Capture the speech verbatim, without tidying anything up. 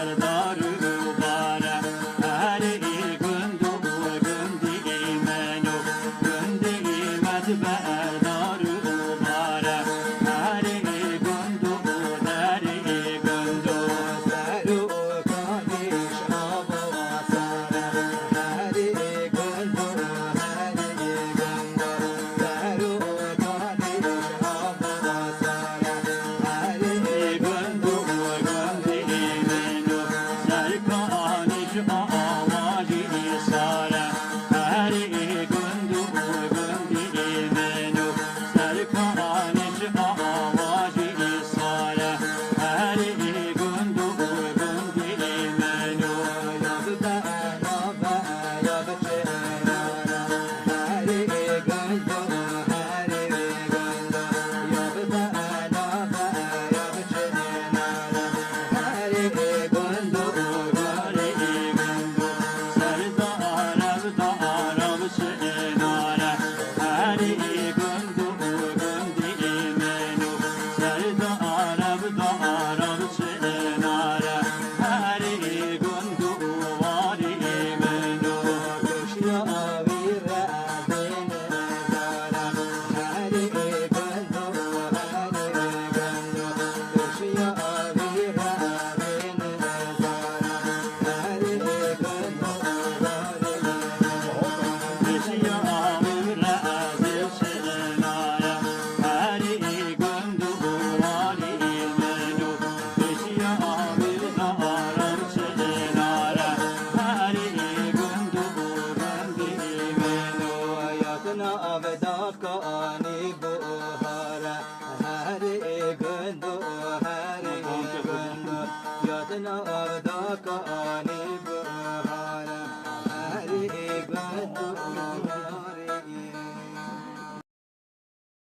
Dar û bare, herî gund û gundî min û gundî min berdar û bare, herî gund û derî gund û ser û kanîş ava sare, herî gund û herî gund û ser û kanîş ava sare. Herî gund û gundî min û serkanîş awajî sare. Herî gund û gundî min û serkanîş awajî sare. Herî gund û gundî min û ya bi bena ve ya bi çênara. Herî gund û herî gund û ya bi bena ve ya bi çênara. Herî gund û herî gund û serdara bi dara bi çênara. Herî gund û gundî min û serdara bi dara bi çênara. Herî gund û warî min û kuşya avî re bin zara. Herî gund û herî gund û kuşya avî re bin zara. Herî gund û warî min û kuşya avî re bin zara. Herî gund û warî min û pêşiya avî zara çênara. Herî gund û gundî min û ya tena avda kanî buhara. Herî gund û herî gund û ya tena avda kanî buhara. Herî gund û